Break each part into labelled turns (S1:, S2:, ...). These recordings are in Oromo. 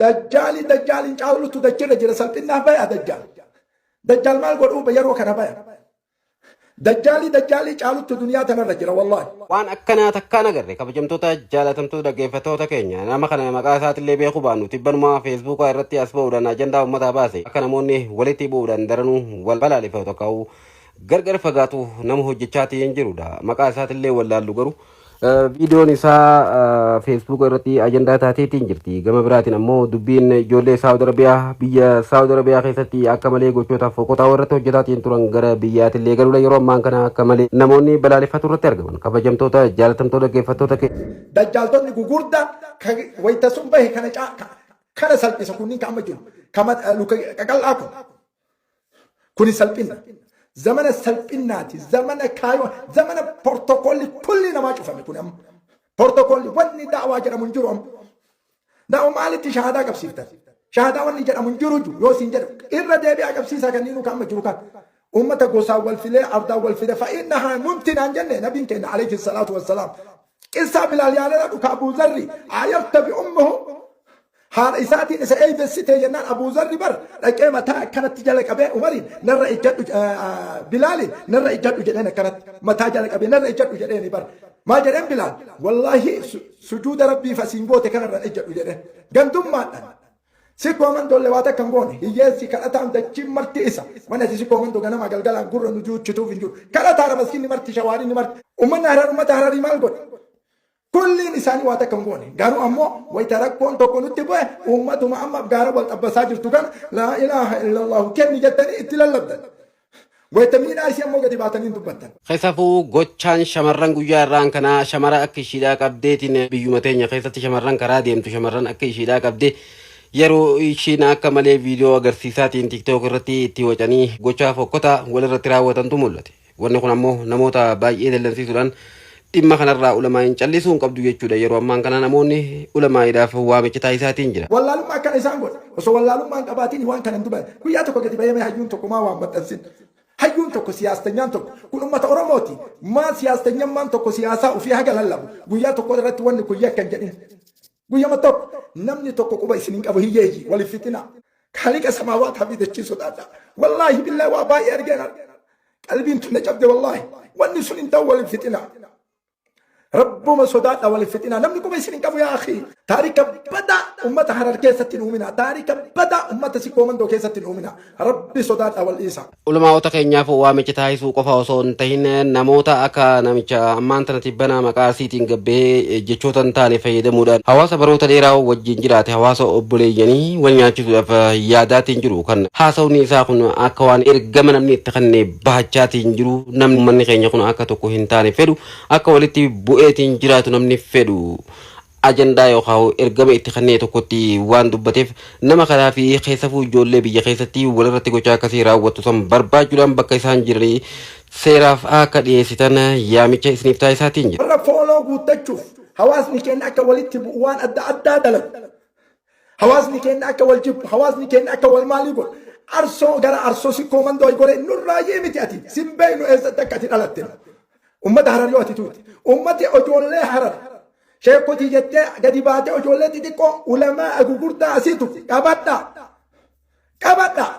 S1: Dajjaali dajjaaliin caalutu dachirra jira, salphinnaaf baya dajjaal. Dajjaal maal godhuu yeroo kana baya? Dajjaalii dajjaalii caalutti duniyaa tanarra jira, wallaahi.
S2: Waan akkanaa takkaan agarre. Kabajamtoota, jaalatamtoota dhaggeeffattoota keenya, nama kana maqaa isaatillee beekuu baannu, tibbanumaa Feesbuukaa irratti as ba'uudhaan ajandaa uummataa baase, akka namoonni walitti bu'uudhaan daranuu wal balaaleffatu ta'uu gargar fagaatu nama hojjechaatii hin jirudha. Maqaa isaatillee wallaallu, garuu viidiyoon isaa Feesbuuka irratti ajandaa taateetiin jirti. Gama biraatiin ammoo dubbiin ijoollee Saawud Arabiyaa, biyya Saawud Arabiyaa keessatti akka malee gochoota fokotaa irratti hojjetaatiin turan gara biyyaatillee galuudha yeroo ammaan kana akka malee namoonni balaaleffatu irratti argaman. Kabajamtoota, jaalatamtoota dhaggeeffattoota keenya.
S1: Dajjaaltonni gugurdaan wayita sun bahe kana kana salphisa. Kunniin kan amma jiru kama luka qaqal'aa kun kuni salphina. Zamana salphinnaati, zamana kaayoo, zamana portokoolli kulli namaa cufame kun. Amma portokoolli wanni da'waa jedhamu hin jiru. Amma da'wa maalitti shahaadaa qabsiiftan? Shahaadaa wanni jedhamu hin jiru yoo siin jedhu irra deebi'aa qabsiisaa. Kanniinu kan amma jiru kan ummata gosaan wal filee, ardaan wal file, فإنها منتنة jenne nabiin keenya عليه الصلاة والسلام. Qissaa Bilaal yaalala dhuka. Abuu Zarri عايرت بأمه, haadha isaatiin isa eeybessite jennaan, Abuu Zarri bar dhaqee mataa akkanatti jala qabee Umariin "Narra ijjadhu, Bilaaliin narra ijjadhu" jedheen. Akkanatti mataa jala qabee "Narra ijjadhu" jedheeni bar. Maal jedheen Bilaal? "Wallaahi, sujuuda Rabbiif asiin goote kanarra ijjadhu" jedheen. Gandummaadhaan Sikkoo Mandoolle waa takka hin goone. Hiyyeessi kadhataan dachiin marti isa. Wanni ati Sikkoo Mandoo ganama galgalaan gurra nu juuchituuf hin jiru. Kadhataadha maskiinni marti, shawaarinni marti. Uummanni Harar uummata Hararii maal godhe? Kulliin isaanii waa takka hin goone. Garuu ammoo wayita rakkoon tokko nutti bu'e, uummatuma amma gaara wal xabbasaa jirtu kana "لا إله إلا الله" kenni jettanii itti lallabdan. Wayita miidhaa isii ammoo gadi baatanii hin dubbattan.
S2: Keessafuu gochaan shamarran guyyaa irraan kanaa, shamara akka ishiidhaa qabdeetiin, biyyuma teenya keessatti shamarran karaa deemtu, shamarran akka ishiidhaa qabdee yeroo ishiin akka malee viidiyoo agarsiisaatiin TikTok irratti itti wacanii gochaa fokkotaa walirratti raawwatantu mul'ate. Wanni kun ammoo namoota baay'ee dallansiisuudhaan dhimma kanarraa ulamaa'in callisuu hin qabdu jechuudha. Yeroo ammaan kana namoonni ulamaa'iidhaaf waamicha taasisaatiin jira.
S1: Wallaalummaa akkana isaan godhe. Osoo wallaalummaa hin qabaatiin waan kana hin dubbatan. Guyyaa tokko gadi bahee hayyuun tokko maa waan maxxansin? Hayyuun tokko, siyaastanyaan tokko kun ummata Oromooti. Maa siyaastanyammaan tokko siyaasaa ofii haga lallabu guyyaa tokko irratti wanni kun yakka hin jedhin? Guyyama tokko namni tokko quba isin hin qabu. Hiyyeeyyi, waliif fixina. Kaaliqa samaawaat hafi dachii sodaadha. Wallaahi billaahi, waa baay'ee argeen, qalbiin tun na cabde wallaahi. Wanni sun hin ta'u, waliif fixina. Rabbuma sodaadha, waliif fixina. Namni quba isin hin qabu. Yaa akhi, taarika badaa ummata Harar keessatti hin uumina. Taarika badaa ummata Sikkoo Mandoo keessatti hin uumina. Rabbi sodaadha, wal dhiisa.
S2: Ulamaa'ota keenyaaf waamicha taasisuu qofa osoo hin tahin, namoota akka namicha ammaan tana tibbanaa maqaa asiitiin gabbee jechoota hin taane fayyadamuudhaan hawaasa baroota dheeraa wajjin jiraate, hawaasa obboleeyyanii wal nyaachisuudhaaf yaadaatiin jiru kan haasawni isaa kun akka waan ergama namni itti kenne bahachaatiin jiru, namni uummanni keenya kun akka tokko hin taane fedhu, akka walitti bu'eetiin jiraatu namni fedhu, ajandaa yookaan ergama itti kennee tokkotti waan dubbateef, nama kanaa fi keessafuu ijoollee biyya keessatti walirratti gochaa akkasii raawwattu san barbaachuudhaan bakka isaan jiranii seeraaf akka dhiyeessitan yaamicha isiniif taasisaatiin jira.
S1: Warra follow guuttachuuf hawaasni keenya akka walitti bu'u waan adda addaa dalagu. Hawaasni keenya akka wal jibbu, hawaasni keenya akka wal maalii godhu. Arsoo gara Arsoo Sikkoo Mandoo gore nurraa miti, ati sin beeknu eessatti akka ati dhalatte. Ummata Harar yoo ati tuuti. Ummati ijoollee Harar sheekotii jettee gadi baatee ijoollee xixiqqoo ulamaa gurguddaa asiitu qabadhaa. Qabadhaa.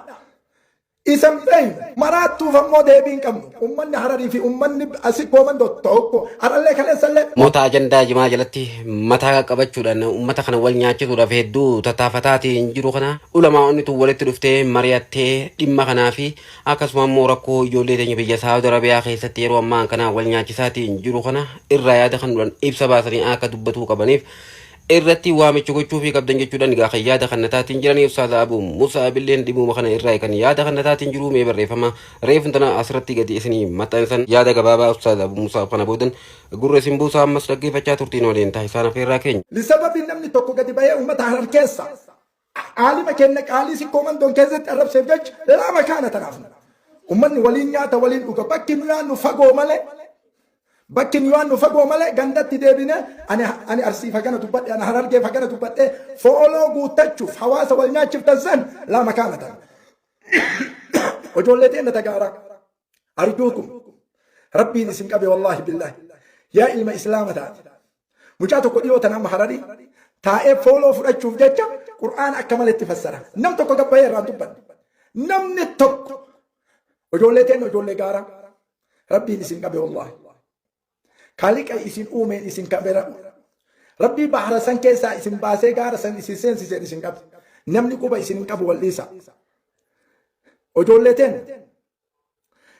S1: Isan beeynu maraattuuf ammoo deebii hin qabnu. Ummanni Hararii fi ummanni Sikkoo Mandoo tokko har'allee kaleessallee.
S2: Moota ajandaa jimaa jalatti mataa qabachuudhaan uummata kana wal nyaachisuudhaaf hedduu tattaafataatiin jiru kana, ulamaa'onni tun walitti dhuftee mari'attee dhimma kanaa fi akkasuma immoo rakkoo ijoollee teenya biyya Saawud Arabiyaa keessatti yeroo ammaa kana wal nyaachisaatiin jiru kana irraa yaada kan duran ibsa baasanii akka dubbatuu qabaniif irratti waamicha gochuufii qabdan jechuudhaan egaa kan yaada kan nataatiin jiranii. Ustaaza Abu Musa Abilleen dhimuma kana irraa kan yaada kan nataatiin jiru. Mee barreeffama reefun tana asirratti gadi isinii maxxansan, yaada gabaabaa Ustaaza Abu Musa kana boodan gurra isin buusaa, ammas dhaggeeffachaa turtiin waliin taasisaan afeerraa keenya.
S1: Lisababi namni tokko gadi bahee uummata Harar keessa aalima keenya qaalii Sikkoo Mandoon keessatti arrabseef jecha lama kaana tanaaf. Uummanni waliin nyaata, waliin dhuga. Bakki nu yaannu fagoo malee, bakki nu yaannu fagoo malee, gandatti deebine ani Arsii fagana dubbadhe, ani Harargee fagana dubbadhe, follow guuttachuuf hawaasa wal nyaachiftan san lama kaana tan. Ijoollee teenya tagaaraa arjuukum Rabbiin isin qabe, wallaahi billaahi, yaa ilma Islaama taate, mucaa tokko dhiyoo tana amma Hararii taa'ee follow fudhachuuf jecha Qur'aana akka maletti fassara. Nam tokko gabbayee irraan dubbanne. Namni tokko ijoollee teenna, ijoollee gaaraa, Rabbiin isin qabe, wallaahi. Kaaliqa isin uumeen isin qabe. Rabbii bahara san keessaa isin baasee gaara san isin seensiseen isin qabe. Namni quba isin hin qabu, wal dhiisa. Ijoollee teenna.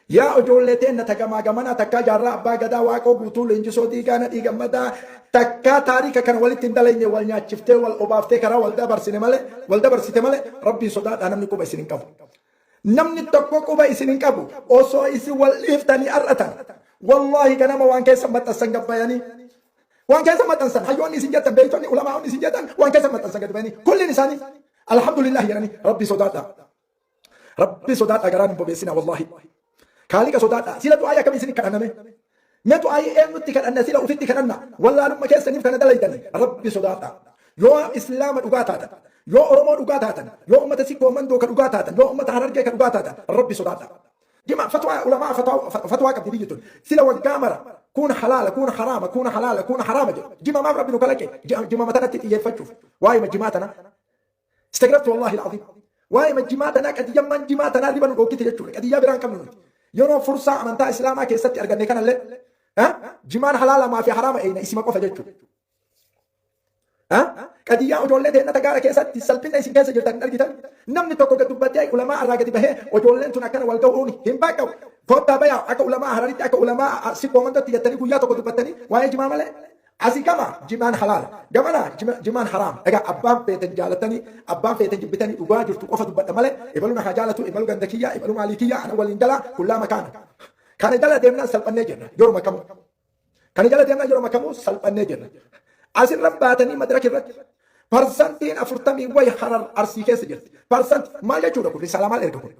S1: Yaa ijoollee teenna tagamaa gamanaa, takkaa Jaarraa Abbaa Gadaa, Waaqoo Guutuu, Leenjisoo Diigaa, Nadhii Gammadaa takkaa taarika kana walitti hin dalagne, wal nyaachiftee, wal obaaftee, karaa wal dabarsine malee, wal dabarsite malee, Rabbiin sodaadhaa, namni quba isin hin qabu. Namni tokko quba isin hin qabu. Osoo isin wal dhiiftanii ar'atan, wallaahi ganama waan keessa maxxansan gabbayanii, waan keessa maxxansan hayyoonni isin jettan, beektonni, ulamaa'onni isin jettan, waan keessa maxxansan gadi bayanii kulliin isaanii alhamdulillah jedhanii. Rabbii sodaadhaa. Rabbi sodaadhaa, garaan hin bobeessina wallaahi. Kaaliqa sodaadhaa. Sila du'aayii akkamii isin kadhanname? Mee du'aayii eenyutti kadhanna? Sila ufitti kadhanna? Wallaalumma keessaniif kana dalaydani. Rabbi sodaadhaa. Yoo Islaama dhugaa taatan, yoo Oromoo dhugaa taatan, yoo ummata Sikkoo Mandoo ka dhugaa taatan, yoo ummata Harargee ka dhugaa taatan, Rabbi sodaadhaa. Jima fatwaa ulamaa fatwaa qabdi biyyi tun. Sila waggaa mara kun halaala, kun haraama, kun halaala, kun haraama jedhu. Jima maaf Rabbi nu kalaqe? Jima matanatti xiyyeeffachuuf. Waa'ee jimaa tana. Istagrabtu wallahi alazim. Waa'ee jimaa tanaa, qadiyyammaan jimaa tanaa riba nu dhookite jechuudha. Qadiyyaa biraan qabnu nuti. Yeroo fursaa amantaa Islaamaa keessatti arganne kanallee jimaan halaalamaa fi haraama eeyna isima qofa jechuudha. Qadiyyaa ijoollee teennata gaara keessatti salphina isin keessa jirtan hin argitan. Namni tokko gad dubbatee, ulamaa irraa gadi bahee, ijoolleen tun akkana wal ga'uun hin baqqa'u. Kottaa bayaa akka ulamaa Hararitti, akka ulamaa Sikkoo Mandootti jettanii guyyaa tokko dubbattanii waa'ee jimaa malee. Asii gama jimaan halaala. Gamana jimaan haraama. Egaa abbaan feetan jaalatanii, abbaan feetan jibbitanii, dhugaa jirtu qofa dubbadha malee ebalu na haa jaalatu, ebalu ganda kiyya, ebalu maalii kiyya, ana waliin jala kullaa makaana. Kana jala deemnaan salphannee jirra. Yeruma kamuu. Kana jala deemnaan yeruma kamuu salphannee jirra. Asirra baatanii madraka irratti parsantiin 40 wayi Harar Arsii keessa jirti. Parsanti maal jechuudha kun? Risaalaa maal erga kun?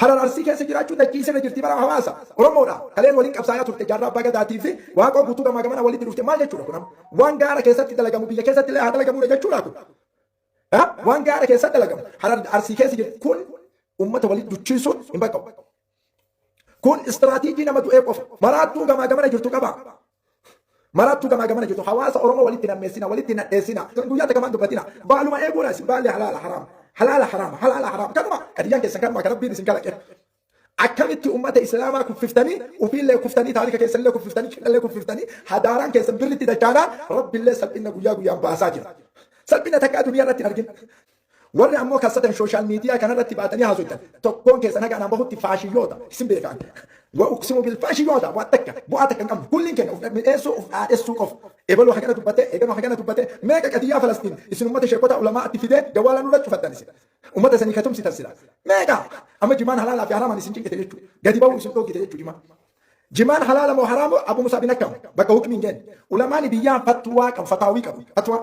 S1: Harar Arsii keessa jiraachuu dachii isirra jirti bara hawaasa Oromoodha. Kaleen waliin qabsaayaa turte Jaarraa Abbaa Gadaatii fi Waaqoo Guutuu gamaa gamana walitti dhufte maal jechuudha kun amma? Waan gaara keessatti dalagamu biyya keessatti illee haa dalagamuudha jechuudha kun. Waan gaara keessatti dalagamu Harar Arsii keessa jirti kun uummata walitti duchiisuun hin baqqabu. Kun istiraatiijii nama du'ee qofa. Maraattuu gamaa gamana jirtu qaba. Maraattuu gamaa gamana jirtu hawaasa Oromoo walitti nammeessina, walitti nadheessina. Guyyaa takka maan dubbatina. Baaluma eeguudha isin, baalli halaala haraama. Halaala haraama, halaala haraama. Kanuma qadiyyaan keessan, kanuma kan Rabbiin isin kalaqe. Akkamitti uummata Islaamaa kuffiftanii, ofiillee kuftanii, taarika keessanillee kuffiftanii, cidhallee kuffiftanii, hadaaraan keessan birritti dachaanaan Rabbillee salphina guyyaa guyyaan baasaa jira. Salphina takkaa duniyaa irratti hin argin. Warri ammoo kassatan social media kanarratti baatanii haasoftan tokkoon keessan haga anaan bahutti faashiyyoota isin beekaan. Wa uqsimu bil faashiyyoota, waan takka bu'aa takka hin qabnu. Kulliin keenya of midheessuu, of dhaadhessuu qofa. Ebaluu hagana dubbate, eeganuu hagana dubbate, meeqa qadiyyaa Falastiin isin ummata sheekota ulamaatti fidee jawaala nurra cufattan isin. Ummata sanii katumsitan sila. Meeqa amma jimaan halaalaa fi haraamaan isin cinqite jechuudha. Gadi bahuu isin dhoogite jechuudha jimaan. Jimaan halaala moo haraamu Abu Musa bin akkam bakka hukmiin genne. Ulamaani biyyaa fatwaa qabu, fataawii qabu. Fatwaa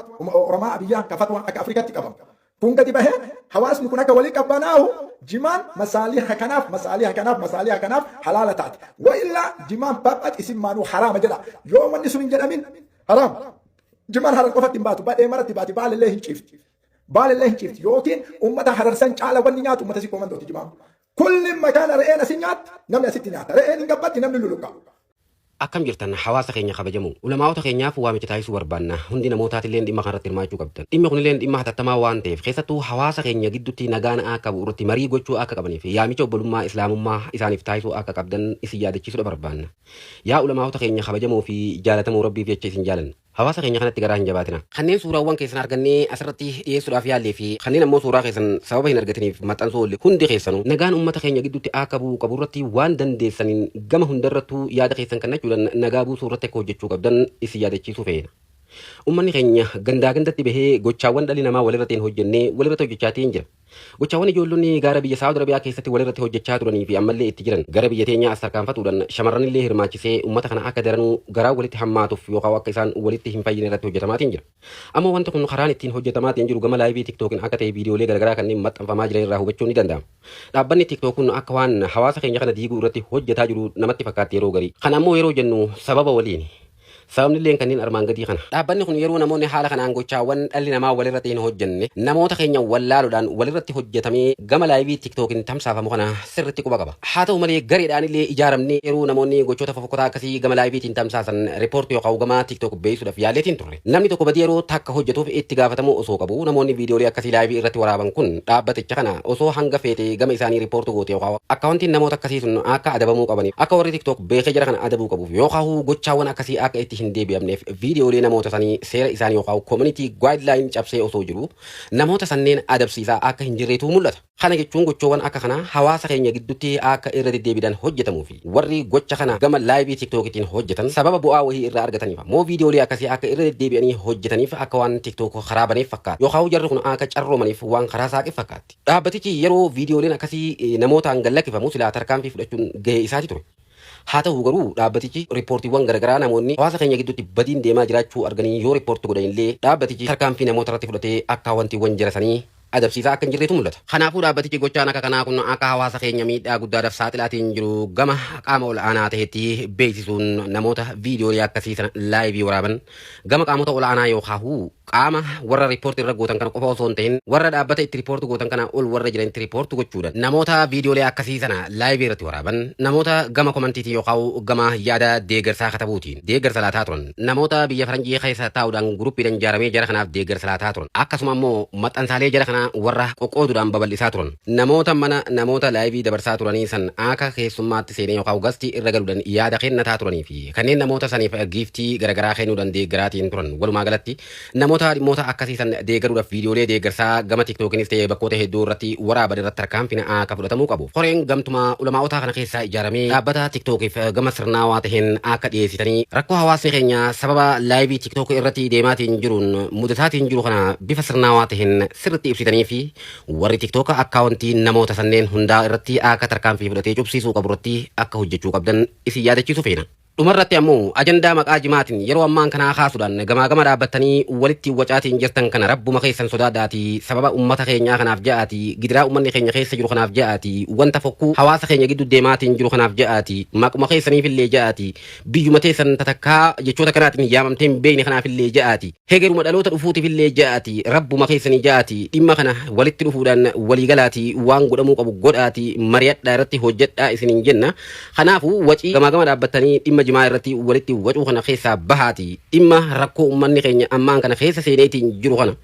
S1: Oromaa biyyaa ka fatwaa akka Afrikaatti qabamu. Kun gadi bahee hawaasni kun akka walii qabbanaa'u, jimaan masaaliha kanaaf, masaaliha kanaaf, masaaliha kanaaf halaala taate. Wa illaa jimaan phaphat isin maanuu haraama jedha. Yoo wanni sun hin jedhamin haraam. Jimaan Harar qofatti hin baatu, badhee maratti baati, baalillee hin ciifti. Baalillee hin ciifti yookiin uummata Hararsan caala wanni nyaatu uummata Sikkoo Mandooti jimaan. Kulli makaana re'een asin nyaatti, namni asitti nyaata. Re'een hin gabbatti, namni luluqa.
S2: Akkam jirtan hawaasa keenya kabajamoo? Ulamaa'ota keenyaaf waamicha taasisuu barbaanna. Hundi namootaatilleen dhimma kanarratti hirmaachuu qabdan. Dhimmi kunilleen dhimma hatattamaa waan ta'eef, keessattuu hawaasa keenya gidduutti nagaan akka bu'u irratti marii gochuu akka qabaniif yaamicha obbolummaa Islaamummaa isaaniif taasisuu akka qabdan isin yaadachiisuudha barbaanna. Yaa ulamaa'ota keenya kabajamoo fi jaalatamoo, Rabbiif jecha isin jaalanna. Hawaasa keenya kanatti garaa hin jabaatina. Kanneen suuraawwan keessan argannee asirratti dhiyeessuudhaaf yaallee fi kanneen ammoo suuraa keessan sababa hin argatiniif maxxansuu oolle, hundi keessanuu nagaan ummata keenya gidduutti akka bu'uu qabu irratti waan dandeessaniin gama hundarrattuu yaada keessan kennachuudhaan nagaa buusuu irratti akka hojjechuu qabdan isin yaadachiisuu feena. Ummanni keenya gandaa gandatti bahee gochaawwan dhalli namaa walirratti hin hojjenne walirratti hojjechaatiin jira. Gochaawwan ijoollonni gaara biyya Saawud Arabiyaa keessatti walirratti hojjechaa turanii fi ammallee itti jiran gara biyya teenyaa as tarkaanfatuudhaan shamarranillee hirmaachisee ummata kana akka daranuu garaa walitti hammaatuuf yookaan akka isaan walitti hin fayyine irratti hojjetamaatiin jira. Amma wanti kun karaan ittiin hojjetamaatiin jiru gama live TikTokin akka ta'e viidiyoolee garaagaraa kanneen maxxanfamaa jiran irraa hubachuun ni danda'ama. Dhaabbanni TikTok kun akka waan hawaasa keenya kana diiguu irratti hojjetaa jiru namatti fakkaatti yeroo garii. Kana ammoo yeroo jennu sababa waliini. Sababni illeen kanneen armaan gadii kana. Dhaabbanni kun yeroo namoonni haala kanaan gochaawwan dhalli namaa walirratti hin hojjenne namoota keenya wallaaluudhaan walirratti hojjetamee gama live TikTokiin tamsaafamu kana sirriitti quba qaba. Haa ta'u malee, gareedhaan illee ijaaramnee yeroo namoonni gochoota fofokkotaa akkasii gama liveiitiin tamsaasan report yookaan gama TikTok beeksisuudhaaf yaaleetiin turre. Namni tokko badii yeroo takka hojjetuuf itti gaafatamuu osoo qabu, namoonni viidiyoolee akkasii live irratti waraaban kun dhaabbaticha kana osoo hanga feete gama isaanii report goote yookaan accountiin namoota akkasii sun akka adabamuu qabaniif, akka warri TikTok beekee jara kana adabuu qabuuf yookaan gochaawwan akkasii akka itti hin deebi'amneef, viidiyoolee namoota sanii seera isaanii yookaan community guideline cabsee osoo jiru namoota sanneen adabsiisaa akka hin jirreetu mul'ata. Kana jechuun gochoowwan akka kanaa hawaasa keenya gidduutti akka irra deddeebiidhaan hojjetamuu fi warri gocha kana gama live TikTokiitiin hojjetan sababa bu'aa wahii irraa argataniif ammoo viidiyoolee akkasii akka irra deddeebi'anii hojjetaniif akka waan TikTok karaa baneef fakkaata. Yookaan jarri kun akka carroomaniif waan karaa saaqeef fakkaatti. Dhaabbatichi yeroo viidiyooleen akkasii namootaan gallakkifamu silaa tarkaanfii fudhachuun gahee isaati ture. Haa ta'u garuu, dhaabbatichi reportiiwwan garaagaraa namoonni hawaasa keenya gidduutti badiin deemaa jiraachuu arganii yoo report godhan illee, dhaabbatichi tarkaanfii namoota irratti fudhatee accountiiwwan jirasanii adabsiisaa akka hin jirreetu mul'ata. Kanaafuu, dhaabbatichi gochaan akka kanaa kun akka hawaasa keenya miidhaa guddaadhaaf saaxilaatiin jiru gama qaama ol aanaa ta'etti beeksisuun, namoota viidiyoolee akkasii sana live waraaban gama qaamota ol aanaa yookaan qaama warra report irra gootan kana qofa osoo hin ta'in, warra dhaabbata itti report gootan kana ol warra jiran itti report gochuudhaan, namoota viidiyoolee akkasii sana live irratti waraaban, namoota gama commentiitiin yookaan gama yaada deeggarsaa katabuutiin deeggarsa laataa turan, namoota biyya faranjii keessa taa'uudhaan groupiidhaan ijaaramee jara kanaaf deeggarsa laataa turan, akkasuma immoo maxxansaalee jara kanaa warra qoqqooduudhaan babal'isaa turan, namoota mana namoota live dabarsaa turanii san akka keessummaatti seenee yookaan guest irra galuudhaan yaada kennataa turanii fi kanneen namoota saniif gift garaagaraa kennuudhaan deeggaraatiin turan, walumaa galatti namoota dhimmoota akkasii san deeggaruudhaaf viidiyoolee deeggarsaa gama TikTokiinis ta'ee bakkoota hedduu irratti waraaban irratti tarkaanfiin akka fudhatamuu qabu. Koreen gamtumaa ulamaa'ota kana keessaa ijaaramee dhaabbata TikTokiif gama sirnaawaa taheen akka dhiyeessitanii, rakkoo hawaasni keenya sababa live TikTok irratti deemaatiin jiruun mudataatiin jiru kana bifa sirnaawaa taheen sirriitti ibsitanii fi warri TikTok account namoota sanneen hundaa irratti akka tarkaanfii fudhatee cubsiisuu qabu irratti akka hojjechuu qabdan isin yaadachiisu feena. Dhumarratti ammoo, ajandaa maqaa jimaatiin yeroo ammaan kanaa kaasuudhaan gamaa gama dhaabbattanii walitti wacaatiin jirtan kana rabbuma keessan sodaadhaatii, sababa ummata keenyaa kanaaf ja'aatii, gidiraa ummanni keenya keessa jiru kanaaf ja'aatii, wanta fokkuu hawaasa keenya gidduu deemaatiin jiru kanaaf ja'aatii, maquma keessaniifillee ja'aatii, biyyuma teessan tatakkaa jechoota kanaatiin yaamamtee hin beekne kanaafillee ja'aatii, hegeruma dhaloota dhufuutiifillee ja'aatii, rabbuma keessanii ja'aatii, dhimma kana walitti dhufuudhaan waliigalaatii waan godhamuu qabu godhaatii mari'adhaa, irratti hojjedhaa isiniin jenna. Kanaafuu, wacii gamaa gama dhaabbattanii dhimma jimaa irratti walitti wacuu kana keessaa bahaati, dhimma rakkoo ummanni keenya ammaan kana keessa seeneetiin jiru kana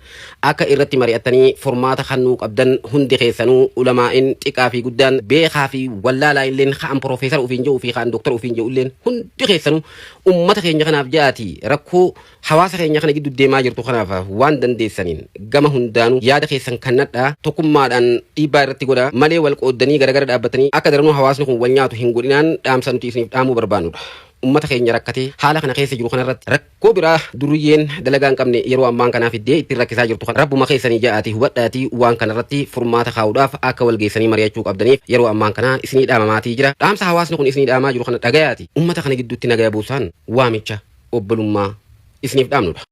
S2: akka irratti mari'attanii furmaata kennuu qabdan hundi keessanuu, ulamaa'in xiqqaa fi guddaan, beekaa fi wallaalaa illeen, ka'an piroofeesara ufiin jedhuu fi ka'an doktara ufiin jedhu illeen, hundi keessanuu ummata keenya kanaaf ja'aati, rakkoo hawaasa keenya kana gidduu deemaa jirtu kanaaf waan dandeessaniin gama hundaanuu yaada keessan kannadhaa, tokkummaadhaan dhiibbaa irratti godha malee wal qooddanii garagara dhaabbatanii akka daranuu hawaasni kun wal nyaatu hin godhinaan dhaamsa nuti isiniif dhaamuu barbaannudha. Ummata keenya rakkatee haala kana keessa jiru kanarratti rakkoo biraa duriyyeen dalagaa hin qabne yeroo ammaan kanaa fiddee ittiin rakkisaa jirtu kana rabbuma keessanii ja'aatii hubadhaatii, waan kanarratti furmaata kaa'uudhaaf akka wal geessanii mari'achuu qabdaniif yeroo ammaan kanaa isinii dhaamamaatii jira. Dhaamsa hawaasni kun isinii dhaamaa jiru kana dhagayaati. Ummata kana gidduutti nagaya buusaan waamicha obbolummaa isiniif dhaamnudha.